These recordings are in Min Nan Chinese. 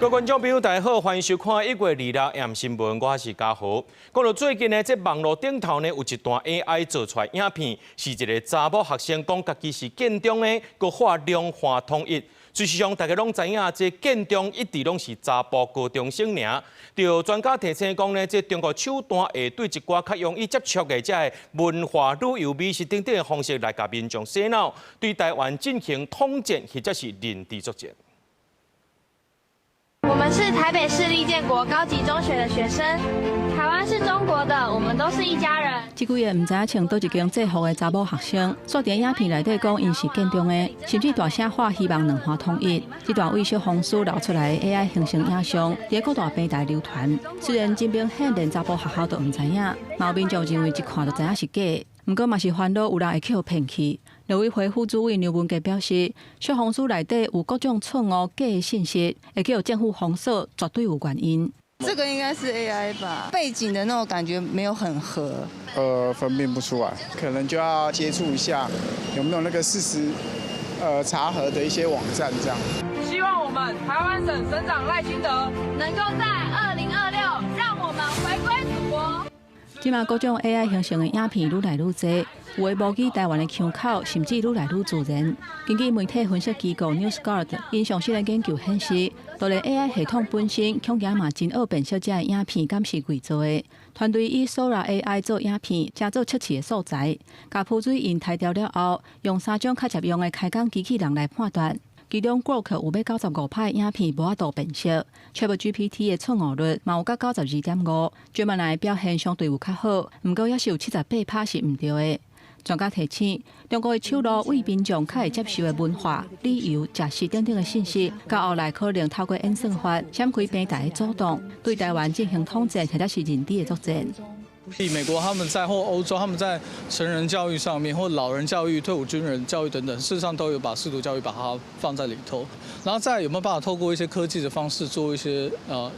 各位觀眾朋友，大家好，歡迎收看1月26暗新聞，我是嘉豪。講到最近呢，這網路頂頭呢有一段 AI 做出來影片，是一个查某學生講家己是建中的，閣喊兩岸統一。事實上，大家攏知影，這建中一直攏是查埔高中生爾。著專家提醒講呢，這中國手段會對一寡較容易接觸的這个文化旅遊、美食等等的方式來共民眾洗腦，對台灣進行統戰或者是認知作戰。我們是台北市立建國高級中學的學生。台灣是中國的，我們都是一家人。這幾个毋知影穿佗一間制服的查某學生，煞佇影片內底講𪜶是建中的，甚至大聲喊希望兩岸統一。這段為小紅書流出來的 AI 形成影像，佇各大平台流傳。雖然真明顯連查埔學校都毋知影，嘛有民眾認為一看就知影是假的。毋過嘛是煩惱有人會去予騙去。陸委會副主委劉文傑表示，小紅書內底有各種錯誤假的信息，會去予政府封鎖，絕對有原因。這個應該是 AI 吧？背景的那種感覺沒有很合。分辨不出來，可能就要接觸一下，有沒有那個事實，查核的一些網站這樣。希望我們台灣省省長賴清德能夠在2026讓我們回歸祖國。這馬各種 AI 形成的影片愈來愈濟，有的模擬台灣的腔口，甚至愈來愈自然。根據媒體分析機構 NewsGuard 𪜶上新的研究顯示，就連 AI 系統本身恐驚嘛真愛辨識這个影片敢是偽造的。團隊以 Sora AI 做影片，加做測試的素材，共浮水印刣掉了後，用三種較常用的開講機器人來判斷。其中 Grok 有欲95%的影片無法度辨識，ChatGPT 的錯誤率嘛有甲92.5，Gemini 表現相對有較好，毋過猶是有78%是毋對的。專家提醒，中國的手路為民眾較會接受的文化、旅遊、食食等等的信息，到後來可能透過演算法，閃開平台的阻擋，對台灣進行統戰或者是認知的作戰。美國他們在或歐洲，他們在成人教育上面，或老人教育、退伍軍人教育等等，事實上都有把識讀教育把它放在裡頭。然後再有沒有辦法透過一些科技的方式做一些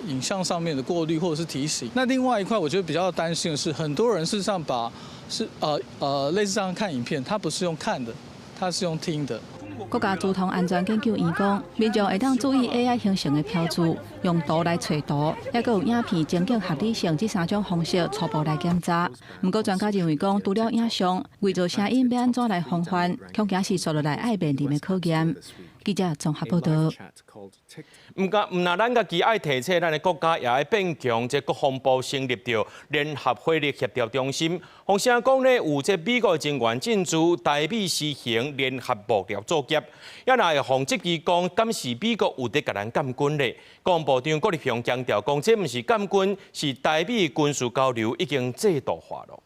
影像上面的過濾或者是提醒？那另外一塊，我覺得比較擔心的是，很多人事實上把是類似這樣看影片，他不是用看的，他是用聽的。國家資通安全研究院講，民眾會當注意 AI 形成的標註，用圖來揣圖，抑閣有影片情景合理性這三種方式初步來檢查。毋過專家認為講，除了影像，偽造聲音欲按怎來防範，恐驚是紲落來愛面臨的考驗。記者綜合報導。毋過，毋若咱家己愛提醒，咱的國家也愛變強，這國防部成立著聯合火力協調中心。風聲講呢，有這美國人員進駐台美實行聯合幕僚作業，也若會予質疑講，敢是美國有佇共咱監軍咧？國防部長郭立雄強調講，這毋是監軍，是台美軍事交流已經制度化了。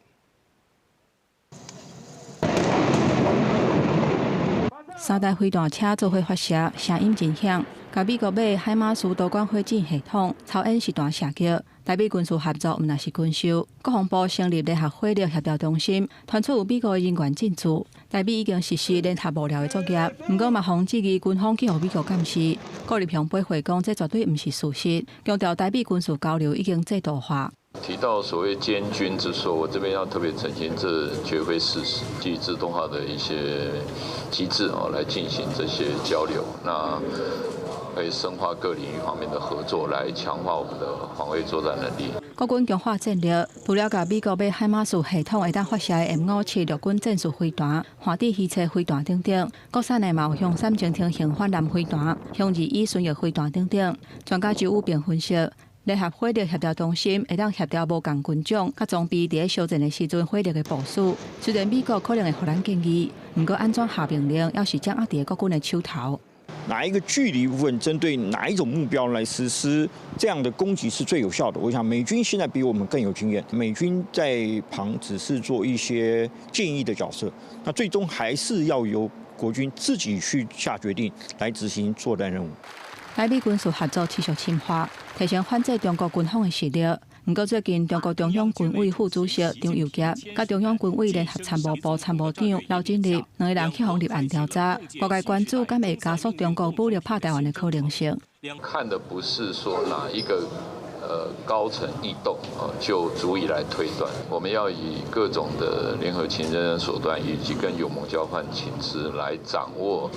三台飛彈車做伙發射，聲音真響。共美國買海馬斯導彈火箭系統操演實彈射擊，台美軍事合作毋但是軍售。國防部成立聯合火力協調中心，傳出有美國的人員進駐，台美已經實施聯合幕僚的作業。毋過嘛，予質疑軍方去予美國監視。郭立雄回回講，這絕對毋是事實，強調台美軍事交流已經制度化。提到所謂監軍之說，我這邊要特別澄清，這絕非事實。基於自動化的一些機制哦，來進行這些交流，那可以深化各領域方面的合作，來強化我們的防衛作戰能力。國軍強化戰力，除了共美國買海馬斯系統會當發射的 M57陸軍戰術飛彈、環地飛車飛彈等等，國產的嘛有雄三潛艇型反艦飛彈、雄2E巡弋飛彈等等。專家周宇平分析，聯合火力協調中心會當協調無仝軍種佮裝備佇咧相戰的時陣火力的部署。雖然美國可能會予咱建議，毋過按怎下命令，猶是掌握佇國軍的手頭。哪一個距離部分針對哪一種目標來實施這樣的攻擊是最有效的？我想美軍現在比我們更有經驗，美軍在旁只是做一些建議的角色，那最終還是要由國軍自己去下決定來執行作戰任務。台美軍事合作持續深化，提升反制中國軍方的實力。毋過最近，中國中央軍委副主席張又俠佮中央軍委聯合參謀部參謀長劉振立兩个人去予立案調查，外界關注敢會加速中國武力拍台灣的可能性。看的不是說哪一個高層異動啊，就足以來推斷。我們要以各種的聯合情偵手段，以及跟友盟交換情資來掌握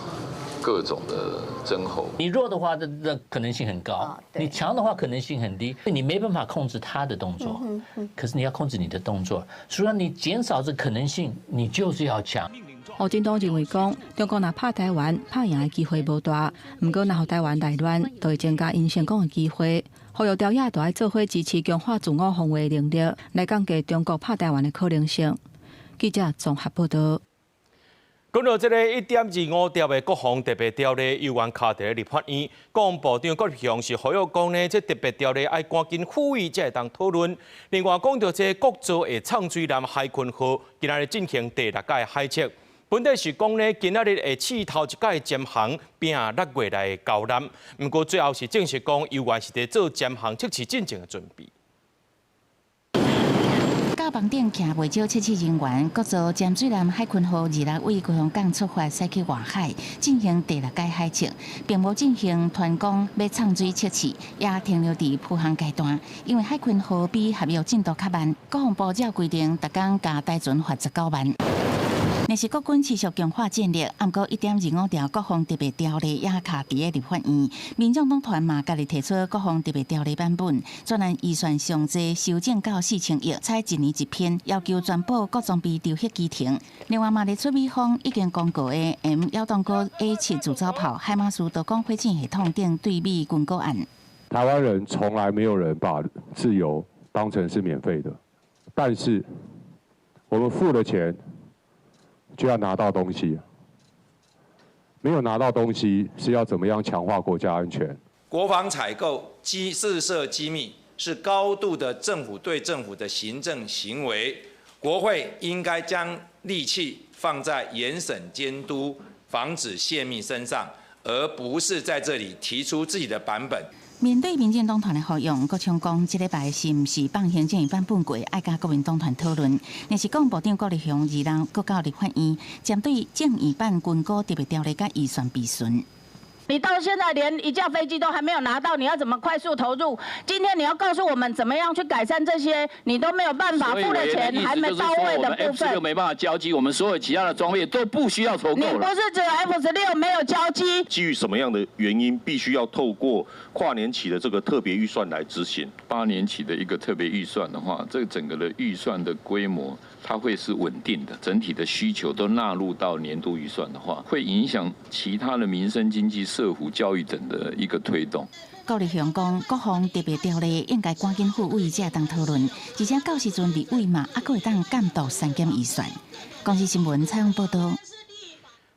各種的徵候。你弱的話，這可能性很高；你強的話，可能性很低。你沒辦法控制他的動作，可是你要控制你的動作。所以你減少這可能性，你就是要強。胡振東認為講，中國若拍台灣，拍贏的機會無大；毋過若予台灣內亂，就會增加𪜶成功的機會。呼籲朝野都愛做伙支持強化自我防衛能力，來降低中國拍台灣的可能性。記者綜合報道。講到這个1.25兆的國防特別條例，猶原卡佇咧立法院。國防部長郭立雄是呼籲講呢，這特別條例愛趕緊付委才會當討論。另外講到這國造的藏水艦海鯤號，今仔日進行第六屆海測。本底是講呢，今仔日會試頭一屆潛航，拼6月來交艦。毋過最後是證實講，猶原是佇做潛航測試進前的準備。到房頂徛袂少測試人員，國造潛水艦海鯤號26位高雄港出發，駛去外海進行第六屆海測，並無進行團光欲藏水測試，也停留佇普航階段。因為海鯤號比合約進度較慢，國防部照規定，逐工共台船罰19萬。若是國軍持續強化戰力，毋過1.25兆國防特別條例也卡佇咧立法院。民眾黨團嘛，家己提出國防特別條例版本，專案預算上濟修正到4000億，採一年一編，要求全部國裝備丟核機停。另外嘛，列出美方已經公告的 M 幺洞九 A7自走炮、海馬斯多管火箭系統等對美軍購案。台灣人從來沒有人把自由當成是免費的，但是我們付了錢，就要拿到東西，沒有拿到東西是要怎麼樣強化國家安全？國防採購事涉機密，是高度的政府對政府的行政行為，國會應該將力氣放在嚴審監督、防止洩密身上，而不是在這裡提出自己的版本。面對民進黨團的呼籲，郭昌講，這禮拜是毋是放行政院版本過，愛佮國民黨團討論。若是講部長郭立雄26閣到立法院，針對政院版軍購特別條例佮預算備詢。你到現在連一架飛機都還沒有拿到，你要怎麼快速投入？今天你要告訴我們怎麼樣去改善這些，你都沒有辦法，付的錢還沒到位的部分。 F-16沒辦法交機，我們所有其他的裝備都不需要籌購。你不是只有 F-16沒有交機？基於什麼樣的原因，必須要透過跨年期的這個特別預算來執行？ 8年期的一個特別預算的話，這個整個的預算的規模，它會是穩定的，整體的需求都納入到年度預算的話，會影響其他的民生、經濟、社福、教育等的一個推動。郭立雄講，國防特別條例應該趕緊付委才會當討論，而且到時陣立委嘛，猶閣會當監督刪減預算。公視新聞採訪報道。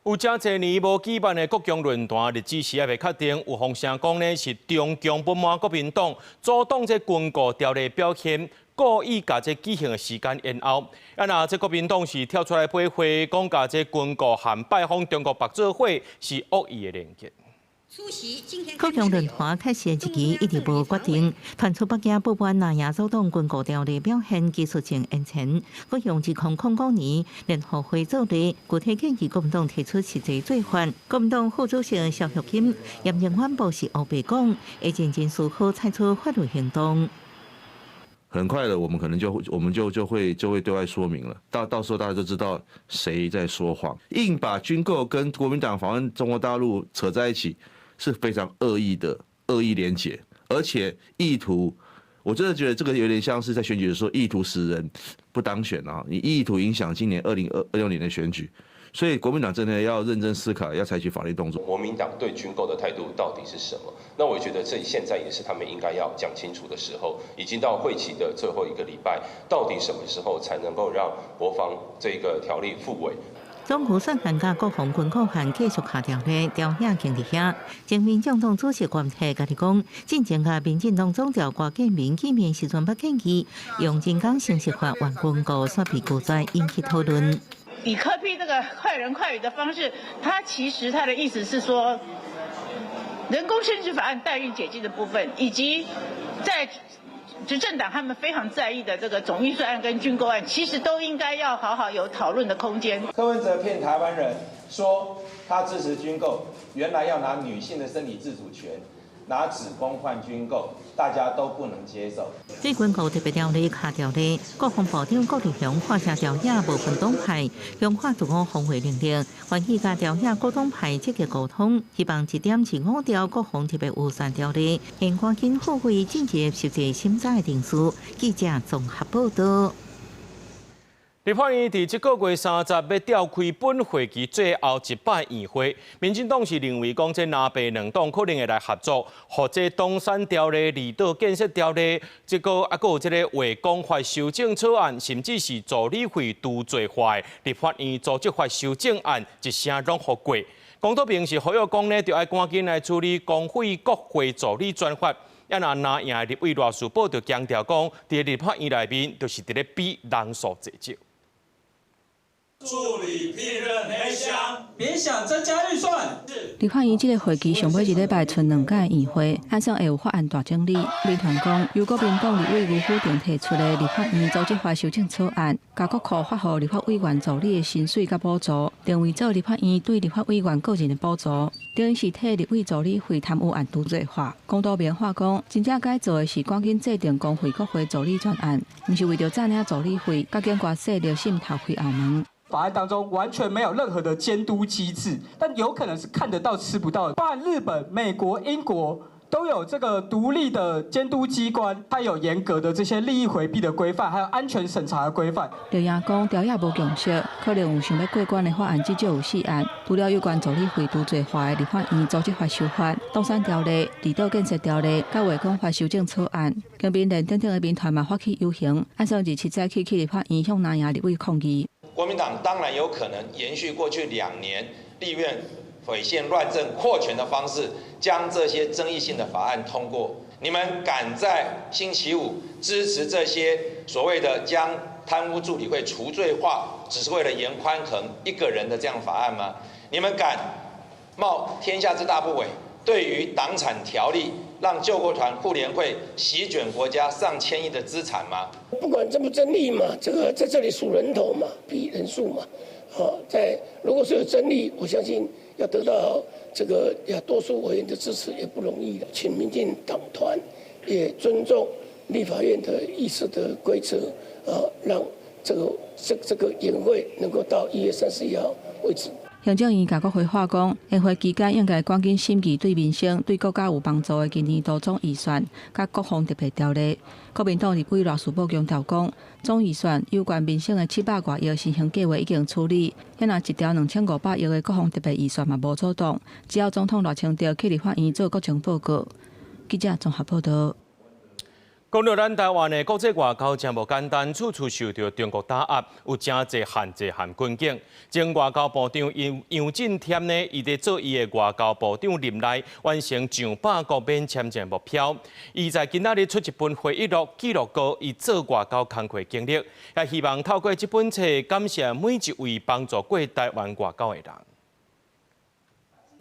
有誠濟年無舉辦的國共論壇，日子是猶未確定。有風聲講呢，是中共不滿國民黨阻擋這軍購條例表現，故意共這舉行的時間延後。啊，若這國民黨是跳出來回話，講共這軍購和拜訪中國白做伙是惡意的連結。國共論壇開始的日期一直無決定，傳出北京不滿藍營阻擋軍購條例表現技術性延前，閣用2005年聯合會做例，具體建議國民黨提出實際做法。國民黨副主席蕭玉金嚴正反駁是烏白講，會認真思考採取法律行動。很快的，我們可能就我們就就會就會對外說明了，到時候大家就知道誰在說謊，硬把軍購跟國民黨訪問中國大陸扯在一起，是非常惡意的惡意連結，而且意圖，我真的覺得這個有點像是在選舉的時候意圖使人不當選啊！你意圖影響今年2026年的選舉，所以國民黨真的要認真思考，要採取法律動作。國民黨對軍購的態度到底是什麼？那我覺得這現在也是他們應該要講清楚的時候。已經到會期的最後一個禮拜，到底什麼時候才能夠讓國防這個條例付委？總預算案佮國防軍購案繼續卡條例，朝野傾佇遐。前民眾黨主席郭台家己講，進前佮民進黨總召郭建明見面時陣，捌建議用人工程式法還軍購煞被拒絕，引起討論。以柯 P 這個快人快語的方式，他其實他的意思是說，人工生殖法案代孕解禁的部分，以及在執政黨他們非常在意的這個總預算案跟軍購案，其實都應該要好好有討論的空間。柯文哲騙台灣人說他支持軍購，原來要拿女性的身體自主權拿子宫换军购，大家都不能接受。對軍購特別條例卡條例，國防部長郭立雄看聲朝野無分黨派，強化自我防衛能力，願意佮朝野各黨派積極溝通，希望1.25條國防特別預算條例，現趕緊付費進入實際審查的程序。記者綜合報道。立法院佇這个月30欲召開本會期最後一擺院會，民進黨是認為講這藍白兩黨可能會來合作，予這黨產條例、離島建設條例，這個啊，閣有這个話工法修正草案，甚至是助理費除罪化的立法院組織法修正案，一聲攏予過。公道平是呼籲講呢，著愛趕緊來處理公費國會助理專法。啊，若藍營的立委賴士葆就強調講，佇立法院內面就是佇咧比人數濟少。助理聘任黑箱，別想增加預算。立法院這个會期上尾一禮拜賰兩屆院會，按算會有法案大整理。民團講，由國民黨立委吳虎定提出的立法院組織法修正草案，共國庫發予立法委員助理的薪水佮補助，定位做立法院對立法委員個人的補助，等於是替立委助理費貪污案除罪化。公道明話講，真正該做的是趕緊制定公費國會助理專案，毋是為著佔領助理費，佮境外勢力滲透開後門。法案當中完全沒有任何的監督機制，但有可能是看得到吃不到。包含日本、美國、英國都有這個獨立的監督機關，它有嚴格的這些利益迴避的規範，還有安全審查的規範。劉亞講，朝野無共識，可能有想欲過關的法案至少有四案，除了有關助理費除罪化的立法院組織法修法、黨產條例、離島建設條例、佮話工法修正草案，跟民聯等等的民團嘛發起遊行，按算27早起去立法院向藍營立委抗議。國民黨當然有可能延續過去2年立院違憲亂政擴權的方式，將這些爭議性的法案通過。你們敢在星期五支持這些所謂的將貪污助理費除罪化，只是為了顏寬恆一個人的這樣法案嗎？你們敢冒天下之大不韙，對於黨產條例讓救國團婦聯會席捲國家上千億的資產嗎？不管爭不爭議嘛，這個在這裡數人頭嘛，比人數嘛，好，在如果是有爭議，我相信要得到這個要多數委員的支持也不容易的。請民進黨團也尊重立法院的議事的規則，啊，讓這個院會能夠到1月31號為止。行政院共國會話講，延會期間應該趕緊審議對民生、對國家有幫助的今年度總預算，佮國防特別條例。國民黨立委賴士葆強調講，總預算有關民生的700外億先行計畫已經處理，遐若一條2500億的國防特別預算嘛無阻擋，只要總統賴清德去立法院做國情報告。記者綜合報道。講到咱台灣的國際外交真無簡單，處處受著中國打壓，有誠濟限制和困境。前外交部長楊楊振添呢，伊佇做伊的外交部長任內，完成上百個免簽證目標。伊在今仔日出一本回憶錄，記錄過伊做外交工課經歷，也希望透過這本冊感謝每一位幫助過台灣外交的人。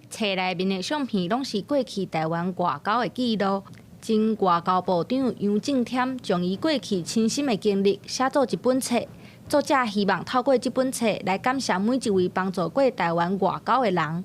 冊內面的相片攏是過去台灣外交的記錄。前外交部長楊振添將伊過去親身的經歷寫做一本冊，作者希望透過這本冊來感謝每一位幫助過台灣外交的人。啊，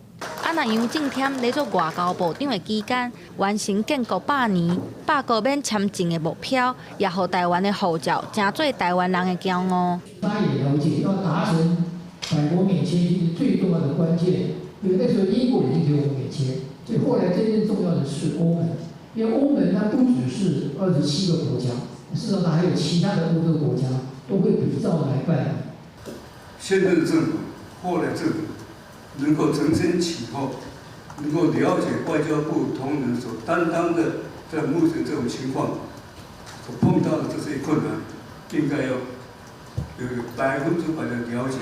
若楊振添咧做外交部長的期間，完成建國百年百國免簽證的目標，也予台灣的護照成做台灣人的驕傲。大家也了解，要達成百國免簽是最重要的關鍵，因為那時候英國已經給我們免簽，所以後來真正重要的是歐盟。因為歐盟它不只是27個國家，事實上它還有其他的歐洲國家都會比照來辦理。現任政府、後來政府能夠承先啟後，能夠了解外交部同仁所擔當的在目前這種情況所碰到的這些困難，應該要有100%的了解。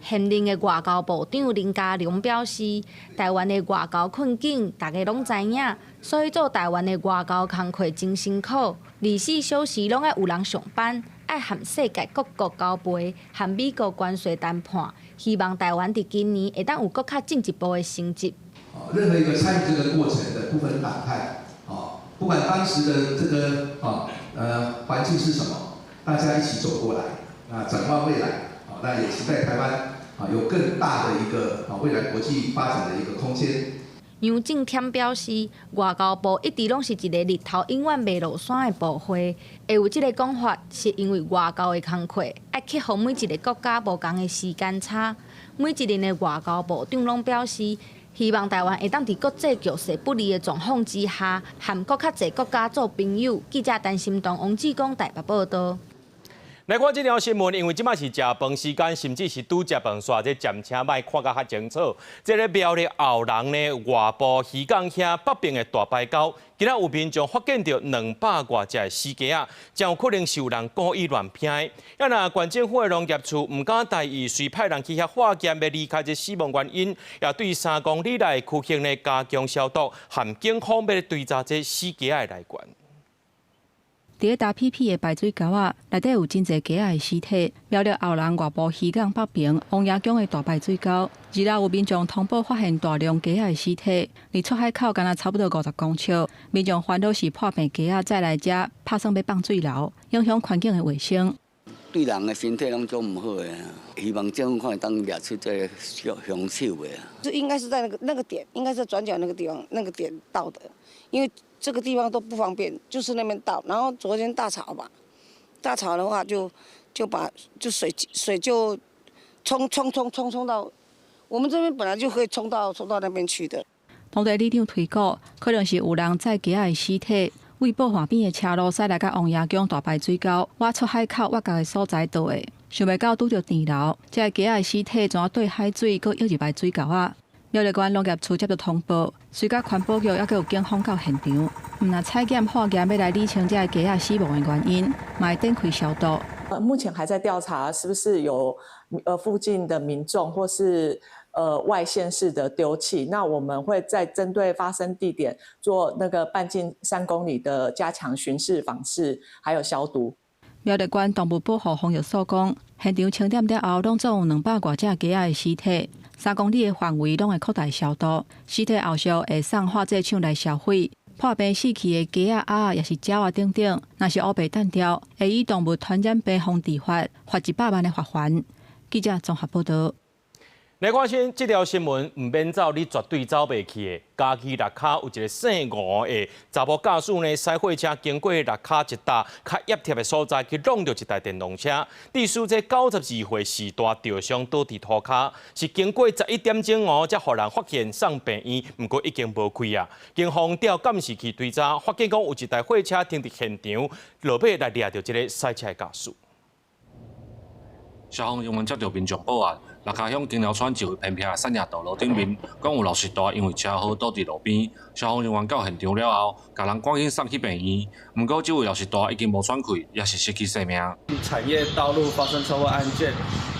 現任的外交部長林佳龍表示，台灣的外交困境，大家攏知影，所以做台灣的外交工課真辛苦，24小時攏愛有人上班，愛和世界各國交陪，和美國關稅談判，希望台灣佇今年會當有閣較進一步的成績。任何一個參與這個過程的不分黨派，不管當時的這個環境是什麼，大家一起走過來，啊，展望未來，那也期待台灣有更大的一個未來國際發展的一個空間。楊正添表示，外交部一直攏是一個日頭永遠袂落山的部會。會有這個講法，是因為外交的工課愛克服每一個國家無仝的時間差。每一任的外交部長攏表示，希望台灣會當佇國際局勢不利的狀況之下，和閣較濟國家做朋友。記者陳心東、王志剛台北報導。來看這條新聞，因為這擺是食飯時間，甚至是拄食飯煞，這暫車莫看甲較清楚。這个苗栗後人呢，外埔漁港遐北邊的大排溝，今仔有民眾發現著200外隻的死雞仔，真有可能是有人故意亂拋的。啊，若縣政府的農業處毋敢大意，隨派人去遐化驗，欲厘開這死亡原因，也對3公里內區域呢加強消毒，和警方欲追查這死雞仔的來源。佇咧焦敝敝的排水溝仔，內底有真濟雞仔的屍體。苗栗後人外埔漁港北爿王爺宮的大排水溝，二六有民眾通報發現大量雞仔的屍體，離出海口敢若差不多50公尺。民眾煩惱是破病雞仔載來遮，拍算欲放水流，影響環境的衛生。對人的身體攏總毋好的，希望政府看會當掠出這個兇手的。這應該是在那個點，應該是轉角那個地方那個點倒的，因為這個地方都不方便，就是那邊倒。然後昨天大潮吧，大潮的話就把就水就沖沖沖沖沖到我們這邊本來就可以沖到那邊去的。當地里長推估，可能是有人載雞仔的屍體，為埔岸邊的車路駛來到王爺宮大排水溝，倚出海口倚角的所在倒的，想袂到拄著澱流，這个雞仔的屍體怎對海水，閣湧入來水溝仔。苗栗縣農業處接到通報，隨佮環保局猶閣有警方到現場，毋但採檢化驗，欲來理清這个雞仔死亡的原因，嘛會展開消毒。目前還在調查，是不是有附近的民眾或是外縣市的丟棄？那我們會再針對發生地點做那個半徑3公里的加強巡視訪視，還有消毒。苗栗縣動物保護防疫所講，現場清點了後，攏總有200外隻雞仔的屍體，3公里的範圍攏會擴大消毒，屍體後續會送化製廠來銷毀。破病死去的雞仔、鴨仔，抑是鳥仔等等，若是烏白單調，會依動物傳染病防治法罰100萬的罰鍰。記者綜合報導。來關心這條新聞，毋免走，你絕對走袂去的。嘉義六跤有一个姓吳的查某駕駛呢，駛貨車經過六跤一搭較壓貼的所在，去挵著一台電動車。致使這92歲序大著傷倒佇塗跤，是經過11點鐘哦，才予人發現送病院，毋過已經無氣啊。警方調監視器追查，發現講有一台貨車停佇現場，落尾來掠著這个駛車的駕駛。消防人員接到民眾報案，六跤鄉金寮村一位偏僻的產業道路頂面，講有六十大因為車禍倒佇路邊。消防人員到現場了後，共人趕緊送去病院。毋過這位六十大已經無喘氣，也是失去性命。產業道路發生車禍案件，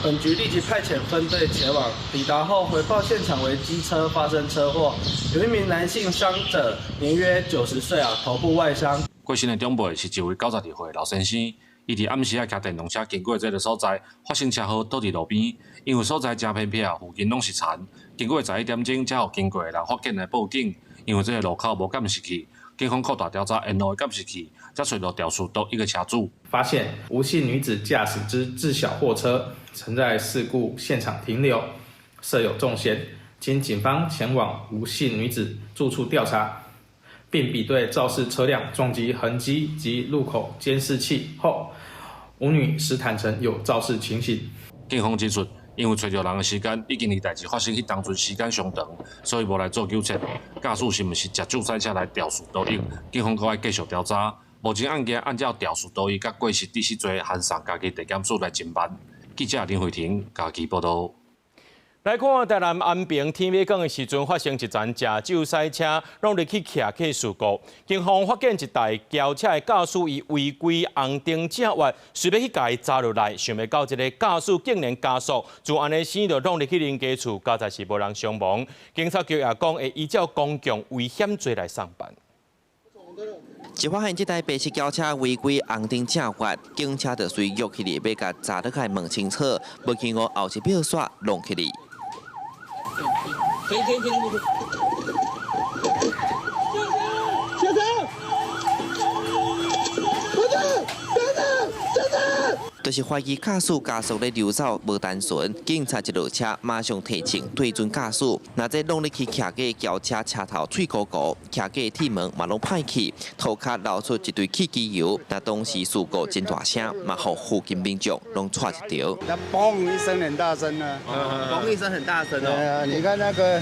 本局立即派遣分隊前往，抵達後回報現場為機車發生車禍，有一名男性傷者，年約90歲啊，頭部外傷。過身的長輩是一位92歲老先生。伊佇暗時仔騎電動車經過這个所在，發生車禍倒佇路邊。因為所在誠偏僻，附近攏是田。經過11點鐘，才予經過的人發現來報警。因為這个路口無監視器，警方擴大調查沿路的監視器，才揣著肇事倒一个車主。發現吳姓女子駕駛之自小貨車曾在事故現場停留，設有重嫌。經警方前往吳姓女子住處調查，並比對肇事車輛撞擊痕跡及路口監視器後，吳女士坦承有肇事情形。警方指出，因為揣著人的時間已經離代誌發生彼當陣時間相長，所以無來做糾察。駕駛是毋是食酒駛車來肇事逃逸？警方閣愛繼續調查。目前案件按照肇事逃逸佮過失致死罪，函送嘉義地檢署來偵辦。記者林慧婷嘉義報導。來看台南安平天尾港的時陣，發生一場食酒駛車，挵入去騎客事故。警方發現一台轎車的駕駛伊違規紅燈正越，隨欲去共伊閘落來，想袂到這个駕駛竟然加速，就按呢生就挵入去人家厝，佳哉是無人傷亡。警察局也講會依照公共危險罪來送辦。一發現這台白色轎車違規紅燈正越，警車就隨約起來欲共閘落來問清楚，無經過後一秒煞挵起來。停停停停！下車！下車！等等！下車！就是懷疑駕駛加速咧溜走無單純，警察一落車馬上提槍對準駕駛，若這弄入去騎過轎車車頭碎糊糊，騎過鐵門嘛攏歹去，塗跤流出一堆汽機油，那當時事故真大聲，嘛予附近民眾攏嚇一跳。那嘣一聲很大聲啊！嘣一聲很大聲哦。對啊，你看那個。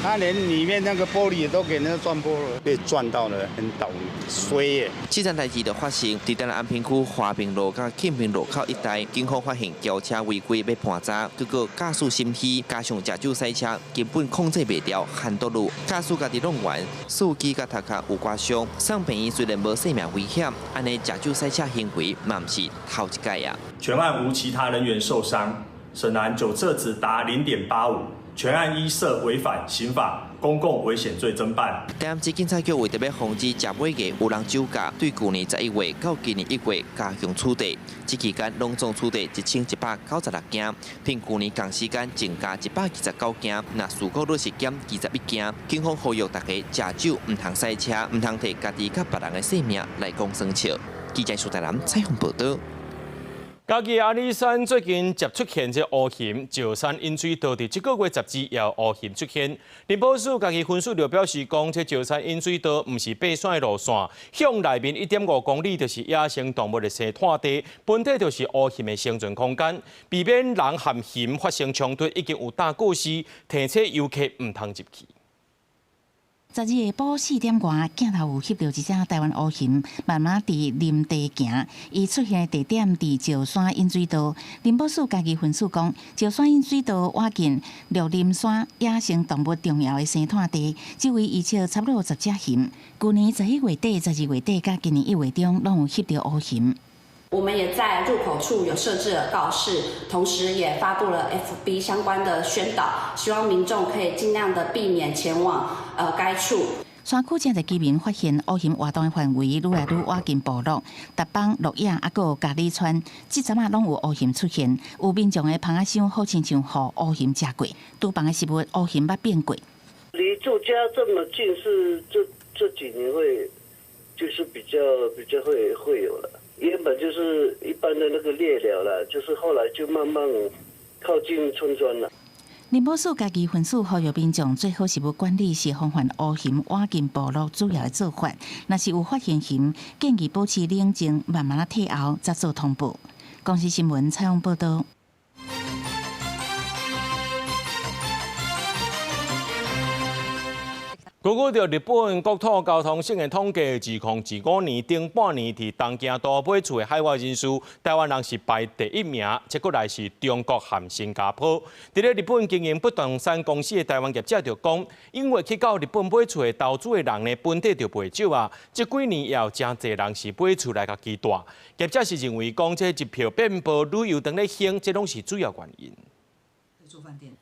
他連裡面那個玻璃都給那撞破了，被撞到了，很倒霉，衰耶！這件代誌就發生佇咱安平區華平路佮慶平路口一帶，警方發現轎車違規欲盤查，結果駕駛心虛，加上食酒駛車，根本控制袂牢，陷倒路，駕駛家己弄完，司機佮頭殼有割傷，送病院雖然無性命危險，按呢食酒駛車行為嘛毋是頭一擺啊。全案無其他人員受傷，沈男酒測值達0.85。全案依涉違反刑法公共危險罪偵辦。台南市警察局為著欲防止食尾牙有人酒駕，對舊年11月到今年1月加強處罰。這期間攏總處罰1196件，比舊年仝時間增加129件，若事故率是減21件。警方呼籲大家食酒毋通駛車，毋通提家己佮別人的性命來講耍笑。記者蘇台南採訪報導。嘉義阿里山最近接出現這烏熊，石山引水道佇這個月12也有烏熊出現。林保署嘉義分署就表示講，這石山引水道毋是爬山的路線，向內面1.5公里就是野生動物的生態地，本體就是烏熊的生存空間，避免人和熊發生衝突，已經有大告示，提醒遊客毋通入去。12下晡4點外，鏡頭有翕著一隻台灣烏熊，慢慢佇林地行。伊出現的地點佇石山引水道。林保署嘉義分署講，石山引水道倚近綠林山野生動物重要的生態地，這位預測差不多有10隻熊。舊年11月底、12月底佮今年1月中，攏有翕著烏熊。我們也在入口處有設置了告示，同時也發布了 FB 相關的宣導，希望民眾可以盡量的避免前往該處。山區正濟居民發現烏熊活動的範圍愈來愈倚近部落，達邦、鹿野猶閣有佳里村，這陣仔攏有烏熊出現，有民眾的蜂仔箱好親像予烏熊食過，廚房的食物烏熊捌變過。離住家這麼近，是這幾年會，就是比較會有了。原本就是一般的那個獵鳥了，就是後來就慢慢靠近村莊了。林保署嘉義分署呼籲民眾做好食物管理，是防範烏熊倚近部落主要的做法。若是有發現熊，建議保持冷靜，慢慢仔退後，再做通報。公視新聞採訪報導。根據著日本國土交通省的統計，2025年頂半年佇東京都買厝的海外人士，台灣人是排第一名，接過來是中國和新加坡。佇咧日本經營不動產公司的台灣業者就講，因為去到日本買厝的投資的人呢，本地就袂少啊。這幾年也有誠濟人是買厝來家己住。業者是認為講，這日票變薄，旅遊當咧興，這攏是主要原因。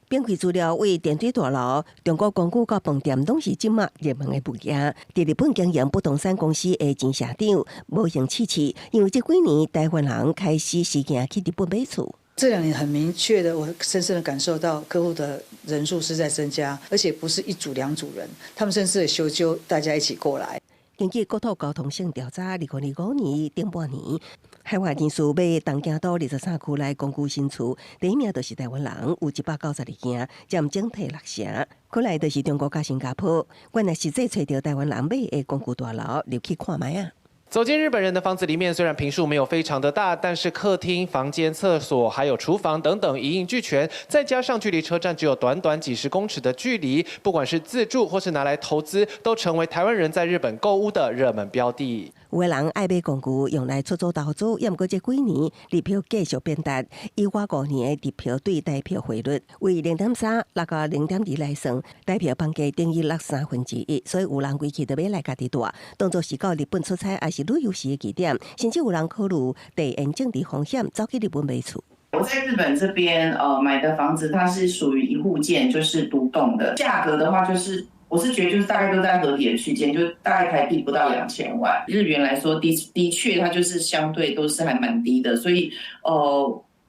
編開資料為電梯大樓、中國光谷佮飯店，攏是這馬熱門的物件。佇日本經營不動產公司的前社長無閒試試，因為這幾年台灣人開始時行去日本買厝。這兩年很明確的，我深深的感受到客戶的人數是在增加，而且不是一組兩組人，他們甚至會揪大家一起過來。根據國土交通省調查，2025年頂半年，海外人士買東京都23區內公寓新厝，第一名就是台灣人，有192間，佔整體六成。過來就是中國佮新加坡。原來實際揣著台灣人買的公寓大樓入去看覓仔。走進日本人的房子裡面，雖然坪數沒有非常的大，但是客廳、房間、廁所還有廚房等等一應俱全。再加上距離車站只有短短幾十公尺的距離，不管是自住或是拿來投資，都成為台灣人在日本購屋的熱門標的。有的人愛買公寓用來出租投資，猶毋過這幾年日票繼續變值，以我5年的日票對台票匯率為0.3落到0.2來算，台票房價等於落1/3，所以有人規氣就欲來家己住，當作是到日本出差，抑是旅遊時的據點，甚至有人考慮地緣政治風險，走去日本買厝。我在日本這邊，買的房子，它是屬於一戶建，就是獨棟的。價格的話，就是我是覺得就是大概都在合理的區間，就大概台幣不到2000萬。日元來說，的確它就是相對都是還蠻低的，所以，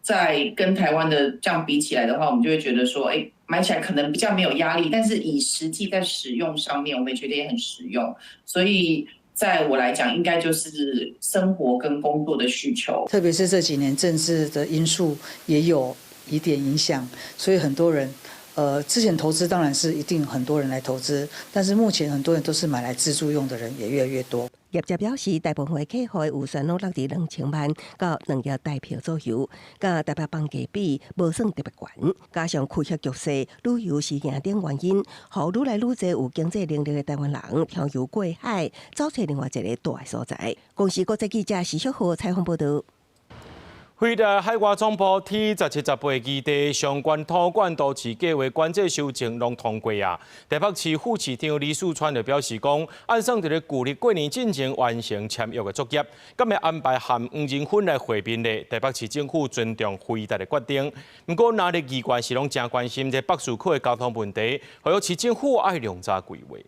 在跟台灣的這樣比起來的話，我們就會覺得說，買起來可能比較沒有壓力，但是以實際在使用上面，我們也覺得也很實用，所以。在我來講，應該就是生活跟工作的需求。特別是這幾年政治的因素也有一點影響，所以很多人，之前投資當然是一定很多人來投資，但是目前很多人都是買來自住用的人也越來越多。業者表示，大部分的客戶預算攏落佇2000萬到2億台幣左右，佮台北房價比無算特別懸，加上區域局勢、旅遊事件等原因，予愈來愈濟有經濟能力的台灣人漂洋過海，走揣另外一个蹛的所在。公視國際記者徐淑和採訪報導。輝達海外總部 T17、18基地相關土管都市計畫管制修正攏通過啊！台北市副市長李四川就表示講，按算佇咧舊曆過年進前完成簽約的作業，敢會安排和黃仁勳來會面咧？台北市政府尊重輝達的決定。毋過，藍綠議員是攏誠關心這北市區的交通問題，呼籲市政府愛量早規劃。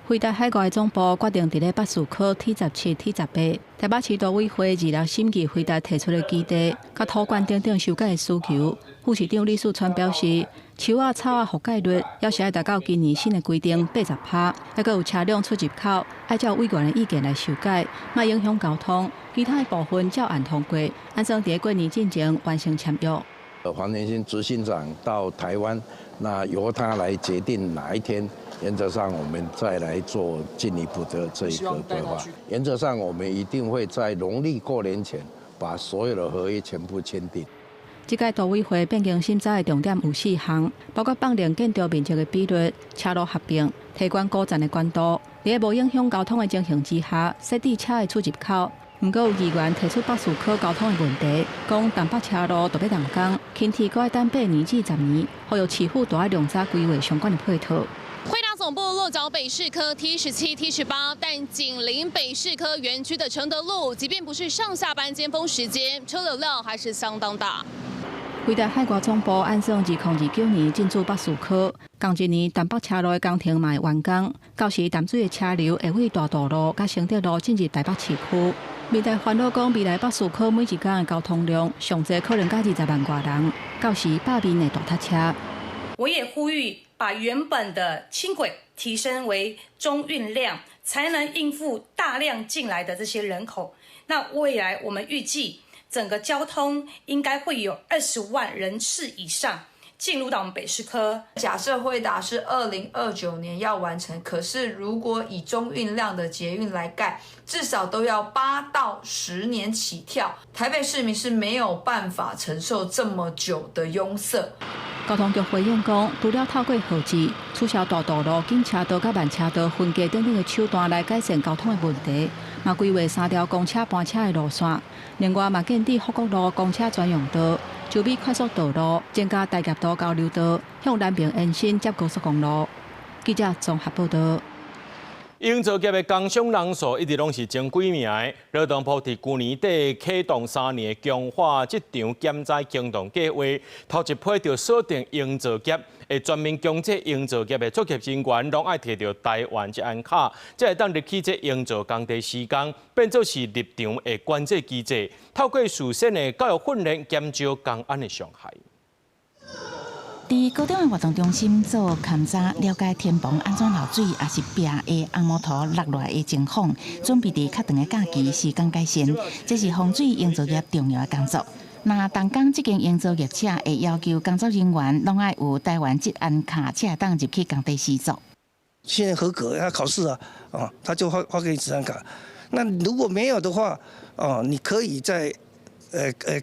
輝達海外總部決定佇咧北市區 T17、T18。台北市都委會26審議輝達提出的基地，佮土管等等修改的需求。副市長李四川表示，樹仔草仔覆蓋率猶是愛達到今年新的規定80%，猶閣有車輛出入口，愛照委員的意見來修改，莫影響交通。其他的部分照案通過，按算佇過年進前完成簽約。黃仁勳執行長到台灣，那由他來決定哪一天。原則上，我們再來做進一步的這一個規劃。原則上，我們一定會在農曆過年前把所有的合約全部簽訂。這屆都委會變更審查的重點有四項，包括放量建築面積的比率、車路合併、提懸高層的懸度，佇咧無影響交通的情形之下，設置車的出入口。毋過有議員提出北市區交通的問題，講淡北車路著欲動工，輕鐵閣愛等8年至10年，呼籲市府著愛量早規劃相關的配套。輝達總部落腳北士科 T17、T18，但緊鄰北士科園區的承德路，即便不是上下班尖峰時間，車流量還是相當大。輝達海外總部按算2029年進駐北士科，仝一年淡北車路的工程嘛會完工，到時淡水的車流會對大渡路佮承德路進入台北市區。面對煩惱講，未來北士科每一工的交通量上濟可能到20萬外人，到時罷免會大塞車。我也呼籲把原本的輕軌提升為中運量，才能應付大量進來的這些人口。那未來我們預計整個交通應該會有20萬人次以上進入到我們北士科。假設輝達是2029年要完成，可是如果以中運量的捷運來蓋，至少都要8到10年起跳。台北市民是沒有辦法承受這麼久的擁塞。交通局回應講，除了透過號誌取消大渡路警車道佮慢車道分隔等等的手段來改善交通的問題，嘛規劃三條公車班車的路線。另外嘛建置福國路公車專用道、洲美快速道路、增加大峽道交流道，向南邊延伸接高速公路。記者綜合報導。營造業的工傷人數一直攏是前幾名的。勞動部佇舊年底啟動3年的強化職場減災行動計劃，頭一批就鎖定營造業，會全面強制營造業的作業人員攏愛提著台灣職安卡，才會當入去這營造工地施工，變做是入場的管制機制，透過事先的教育訓練，減少工安的傷害。佇高中的活動中心做勘查，了解天棚按怎漏水，抑是壁的紅毛塗落落來的情況，準備佇較長的假期施工改善，這是風水營造業重要的工作。若動工這間營造業者會要求工作人員攏愛有台灣職安卡，才會當入去工地施作。現在合格要考試啊，啊，他就發發給你職安卡。那如果沒有的話，哦，你可以在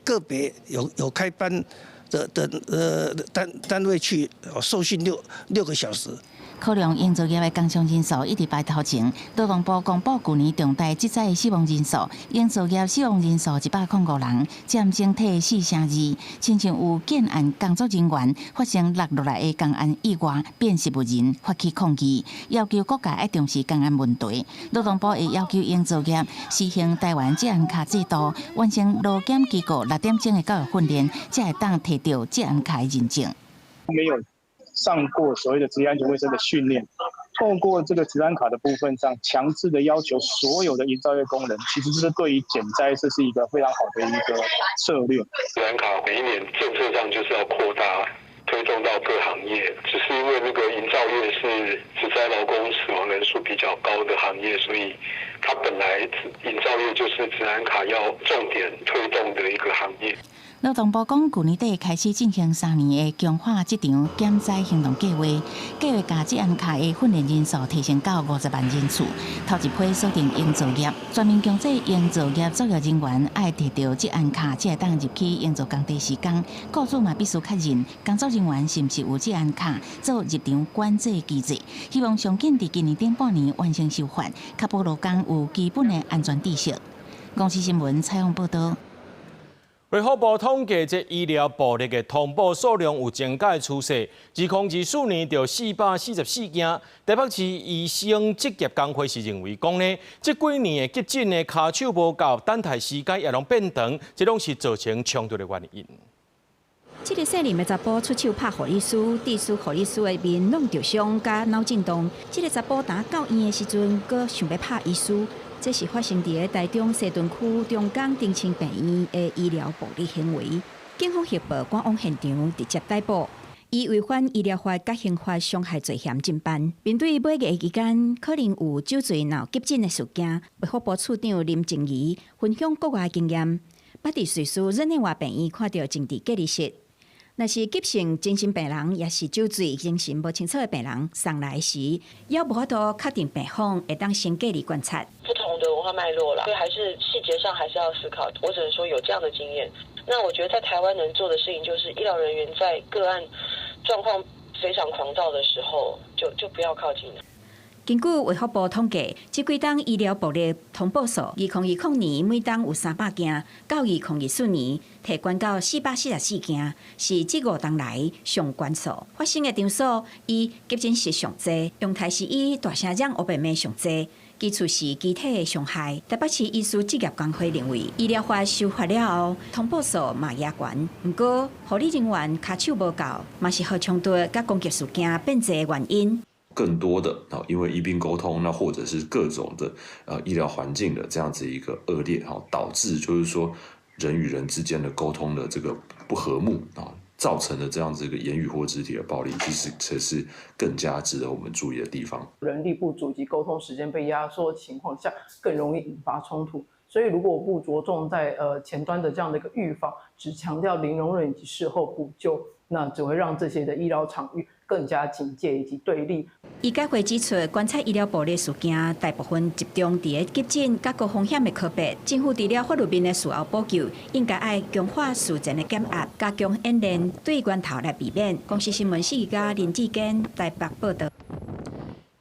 個別有開班的單位去受訓六個小時。考量營造業的工傷人數一直排頭前，勞動部公布舊年重大職災的死亡人數，營造業死亡人數105人，佔整體4成2。親像有建案工作人員發生落落來的工安意外，變失物人發起抗議，要求國家愛重視工安問題。勞動部會要求營造業實行台灣職安卡制度，完成勞檢機構6點鐘的教育訓練，才會當提著職安卡的認證。沒有上過所謂的職業安全衛生的訓練，透過這個職安卡的部分上，強制的要求所有的營造業工人，其實這是對於減災，這是一個非常好的一個策略。職安卡每一年政策上就是要擴大推動到各行業，只是因為那個營造業是職災勞工死亡人數比較高的行業，所以它本來營造業就是職安卡要重點推動的一個行業。勞動部講，舊年底開始進行3年的強化職場減災行動計劃，計劃共職安卡的訓練人數提升到50萬人次。頭一批鎖定營造業，全面強制營造業作業人員愛提著職安卡，才會當入去營造工地施工。雇主嘛必須確認工作人員是毋是有職安卡，做入場管制機制。希望上緊佇今年頂半年完成修法，確保勞工有基本的安全知識。公視新聞採訪報導。衛福部統計，這醫療暴力的通報數量有增加的趨勢。2024年就444件。台北市醫生職業工會是認為講呢，這幾年的急診的跤手無夠，等待時間也攏變長，這攏是造成衝突的原因。這个細膩的查埔出手拍護理師，致使護理師的面攏著傷佮腦震盪。這个查埔呾到院的時陣，閣想欲拍醫師。這是發生佇台中西屯區中港長青病院的醫療暴力行為。警方協報趕往現場，直接逮捕。以違反醫療法佮刑法傷害罪嫌偵辦。面對尾月期間可能有酒醉鬧急診的事件，衛福部次長林靜儀分享國外經驗，捌佇瑞士日內瓦病院看著情治隔離室。若是急性精神病人，抑是酒醉精神無清楚的病人送來時，猶無法度確定病房會當先隔離觀察。不同的文化脈絡啦，所以還是細節上還是要思考。我只能說有這樣的經驗。那我覺得在台灣能做的事情，就是醫療人員在個案狀況非常狂躁的時候，就不要靠近了。根據衛福部統計，這幾冬醫療暴力通報數，2020年每冬有300件，到2024年提懸到444件，是這5冬來上懸數。發生的場所以急診室上濟，樣態是以大聲嚷烏白罵上濟，其次是肢體的傷害。台北市醫師職業工會認為，醫療法修法了後，通報數嘛也懸。毋過護理人員跤手無夠，嘛是予衝突佮攻擊事件變濟的原因。更多的啊，因為醫病溝通，那或者是各種的醫療環境的這樣子一個惡劣，哈，導致就是說人與人之間的溝通的這個不和睦啊，造成的這樣子一個言語或肢體的暴力，其實才是更加值得我們注意的地方。人力不足及溝通時間被壓縮的情況下，更容易引發衝突。所以如果不着重在前端的這樣的一個預防，只強調零容忍以及事後補救，那只會讓這些的醫療場域更加警戒以及對立。醫改會指出，觀察醫療暴力事件，大部分集中佇咧急診佮高風險的科別。政府除了法律面的事後補救，應該愛強化事前的減壓，加強演練，對源頭來避免。公視新聞四家林志堅台北報導。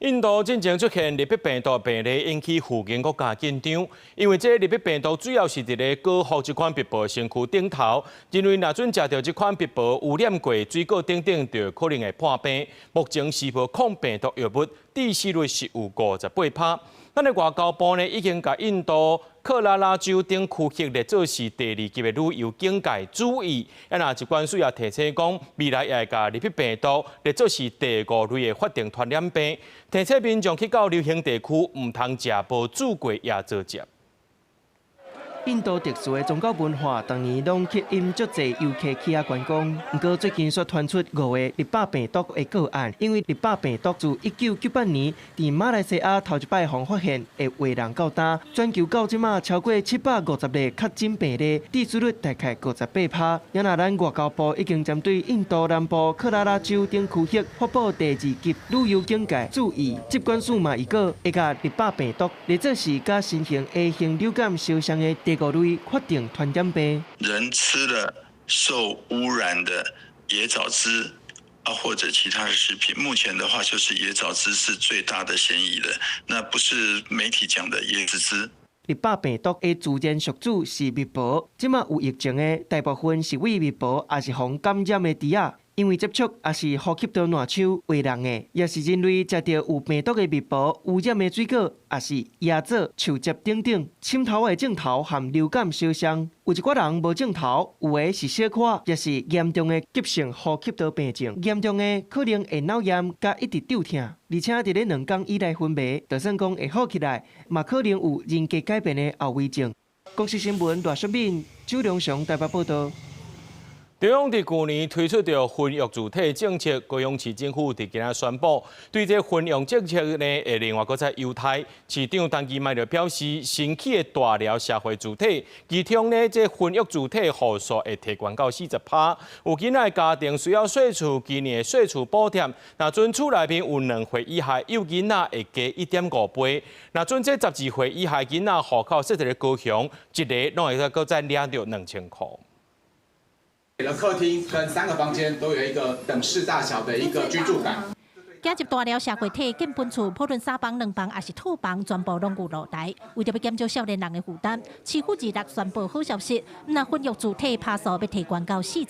印度進前出現瘧疾病毒病例，引起附近國家緊張。因為這瘧疾病毒主要是佇咧果蝠這款蜜蟒的身軀頂頭，認為若準食著這款蜜蟒污染過水果等等，就可能會破病。目前是無抗病毒藥物，致死率是有58%。咱的外交部呢，已經共印度克拉拉州等區域列做是第二級的旅遊警戒，注意。啊，若疾管署也提醒講，未來也會共瘧疾病毒列做是第五類的法定傳染病，提醒民眾去到流行地區，毋通食無煮過椰棗汁。印度特殊的宗教文化，逐年攏吸引足濟遊客去遐觀光。毋過最近卻傳出五个瘧疾病毒的個案，因為瘧疾病毒自1998年佇馬來西亞頭一擺予發現的懷人到今，全球到這馬超過750例確診病例，致死率大概58%。也若咱外交部已經針對印度南部克拉拉州等區域發布第二級旅遊警戒，注意，疾管署嘛預告會共瘧疾病毒列做是佮新型 A 型流感相像的第五類法定傳染病。人吃了受污染的椰棗汁啊，或者其他的食品，目前的話就是椰棗汁是最大的嫌疑的，那不是媒體講的椰子汁。瘧疾病毒的自然宿主是蜜蟒，這馬有疫情的大部分是餵蜜蟒，抑是予感染的豬仔。因為接觸抑是呼吸道瀾手餵人的，抑是人類食著有病毒的蜜蟒污染的水果，抑是椰棗、樹汁等等，深頭的症頭和流感相像。有一寡人無症頭，有的是小可，抑是嚴重的急性呼吸道病症，嚴重的可能會腦炎，佮一直肚疼，而且佇咧2工以內昏迷，就算講會好起來，嘛可能有人格改變的後遺症。公視新聞賴淑敏、周良雄台北報導。中央佇舊年推出著婚育自退政策，高雄市政府佇今仔宣布，對這婚育政策呢，會另外閣再優待。市長陳其邁就表示，新起的大寮社會住宅，其中呢，這婚育自退戶數會提懸到40%。有囡仔的家庭需要稅厝，今年的稅厝補貼，若準厝內面有2歲以下幼囡仔會加1.5倍，若準這12歲以下囡仔戶口設佇咧高雄，一个攏會閣再領著2000箍。客廳跟三個房間都有一個等式大小的一個居住感。走入大寮社會體建本厝，無論三房、兩房抑是套房，全部攏有露台。為著欲減少少年人的負擔，市府26宣布好消息，毋但婚育自退趴數欲提懸到40%，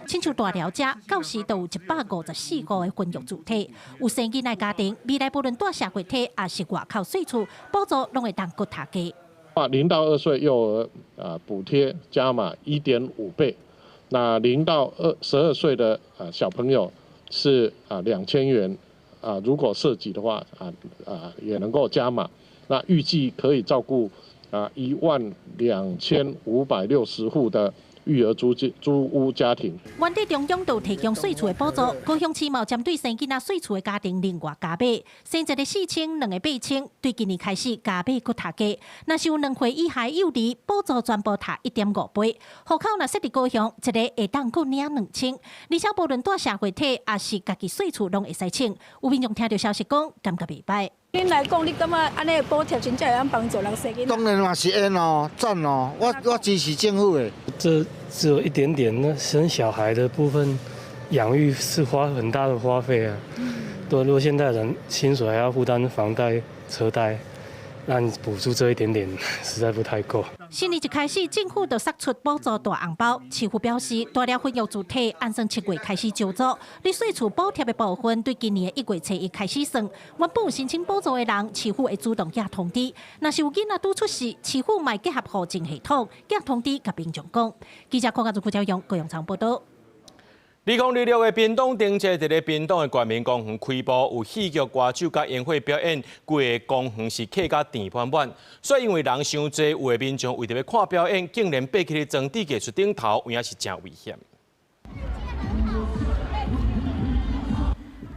親像大寮遮，到時都有154戶的婚育自退。有生囡仔家庭，未來無論蹛社會體，抑是外口細厝，補助攏會當閣提加。0到2歲幼兒啊，補貼加碼1.5倍。那0到12歲的啊小朋友是啊2000元啊，如果設籍的話啊也能夠加碼。那預計可以照顧啊12560戶的育兒租金租屋家庭。原底中央就提供細厝的補助，高雄市嘛針對生囡仔細厝的家庭另外加碼，生一个4000，兩个8000，對今年開始加碼閣提加。若是有2歲以下幼兒，補助全部提1.5倍。戶口若設佇高雄，一个會當閣領2000。而且無論蹛社會體，抑是家己細厝，攏會使請。有民眾聽著消息講，感覺袂䆀。恁來講，你感覺按呢補貼真正會當幫助人生囡仔？當然嘛是會哦，讚哦，我支持政府的。這只有一點點，那生小孩的部分，養育是花很大的花費啊。對，如果現在人薪水還要負擔房貸、車貸，那你補助這一點點，實在不太夠。新年一開始，政府就釋出補助大紅包。市府表示，大寮婚育自退按算7月開始招租，你細厝補貼的部分，對今年1月初1開始算。原本有申請補助的人，市府會主動寄通知。若是有囡仔拄出世，市府嘛會結合戶政系統寄通知共民眾講。記者鄺家祖、傅昭勇高雄場報道。2026的屏東燈節，佇咧屏東的國民公園開幕，有戲劇、歌手佮煙火表演，規个公園是客甲填滿滿。所以因為人傷濟，有的民眾為著欲看表演，竟然爬去咧裝置藝術頂頭，有影是誠危險。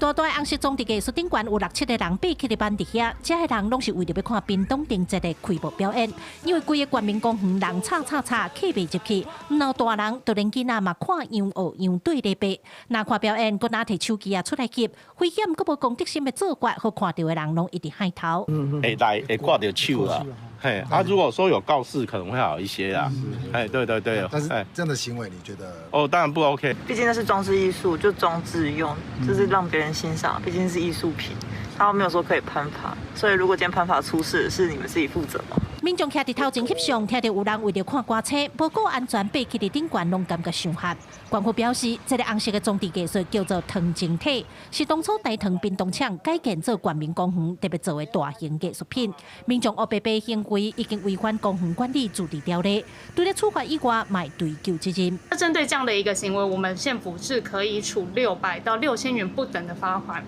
大大紅色裝置藝術頂懸有六七個人爬起咧板佇遐，遮个人攏是為著欲看屏東燈節的開幕表演。因為規个國民公園人吵吵吵，客袂入去，毋但大人，就連囡仔嘛看樣學樣對咧爬。若看表演，閣若提手機仔出來翕，危險閣無公德心的做法，予看著的人攏一直害頭。會來會掛著手啊，嘿，啊，如果說有告示可能會好一些啦。哎，對對對。但是這樣的行為，你覺得？哦，當然不 OK。畢竟那是裝置藝術，就裝置用，就是讓別人欣賞，畢竟是藝術品，他沒有說可以攀爬，所以如果今天攀爬出事，是你們自己負責嗎？民眾徛佇頭前翕相，聽著有人為著看歌星，無顧安全爬去佇頂懸，攏感覺傷嚇。縣府表示，這个紅色的裝置藝術叫做糖晶體，是當初大糖屏東廠改建做國民公園特別做的大型藝術品。民眾烏白爬行為已經違反公園管理自治條例，除了處罰以外，嘛會追究責任。那針對這樣的一個行為，我們縣府是可以處600到6000元不等的罰款。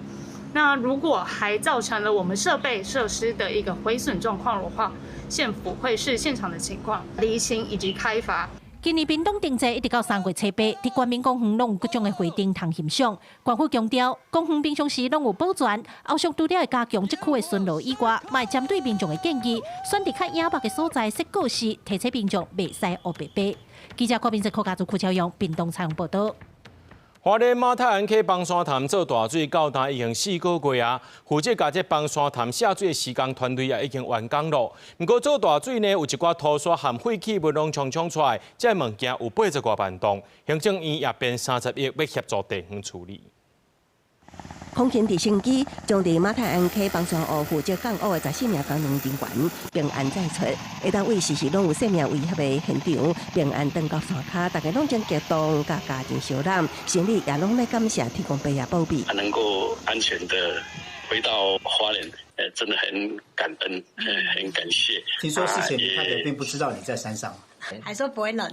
那如果還造成了我們設備設施的一個毀損狀況的話，縣府會視現場的情況釐清以及開罰。今年屏東燈節一直到3月初8，佇國民公園攏有各種的花燈通欣賞。縣府強調，公園平常時攏有保全，後續除了會加強這區的巡邏以外，嘛會針對民眾的建議，選佇較隱密的所在設告示，提醒民眾袂使烏白爬。記者郭明哲、柯家祖、柯超勇，屏東採訪報導。花蓮馬太鞍溪崩山潭做大水到今已經4個月啊，負責共這崩山潭卸水的施工團隊也已經完工咯。毋過做大水呢，有一寡土沙和廢棄物攏沖沖出來，這物件有80外萬噸，行政院也編30億欲協助地方處理。空勤直升機將佇馬太鞍溪崩山湖負責降雨的14名工程人員平安載出，會當為時時攏有生命危險的現場平安轉到山跤，大家攏真激動，共家人相攬，心裡也攏咧感謝天公伯爺保庇。能夠安全的回到花蓮，真的很感恩，很感謝。聽說事前你太太並不知道你在山上。還說不會冷，